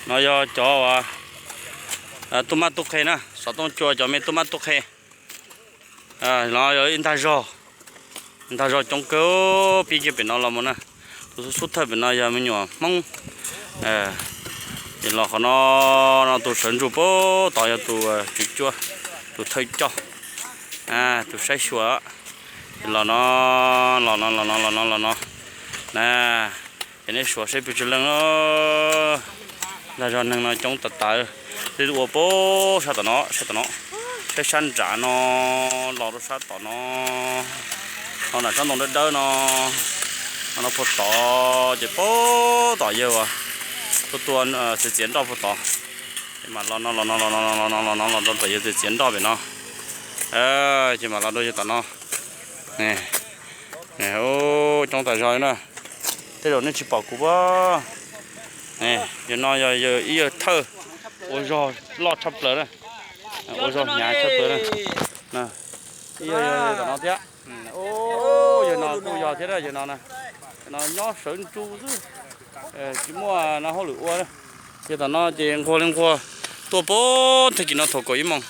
No yog cov uas tub mab tub qhe na, xov tooj cua cov me tub mab tub qhe. No yog ib ntag zog, ntag zog coob kawg pib kiag pem no los mus na. Tus xub xub thawj pem no yog me nyuam Hmoob. Ces los qhov no, no tus sawv ntsug puag tod yog tus tswv cuab, tus thawj coj, tus saib xyuas. Ces los no, los no, los no, los no, los no na. Ces nej suav saib pes tsawg leej. Ntag zog neeg no coob tas tas. Twb ua puag sab tom no, sab tom no, saib sab nrad no, los rau sab tom no, ho nram tsob ntoo dawb dawb no, no puag tod ces puag tom yawg uas tuaj tua txiav txiav nroj puag tod. Ces mam los no, los no, los no, los no, los no, los rau tom yawg txiav txiav nroj pem no. Ces mam los rau yawg tom no. Coob tas zog na. Tej zaum nej tsis pom kuv puag. Yawg no yog yawg ib yawg thawj ua zog loj tshaj plaws na, ua zog hnyav tshaj plaws na. Ib yawg yog yawg tom no thiab. Yawg no kuj yog thiab na, yawg no, no nyob sawv ntsug xwb, tsis muaj no hauj lwm ua. Yawg tom no ces nquag li nquag tuaj puag tag kis no thaum kaum ib moos,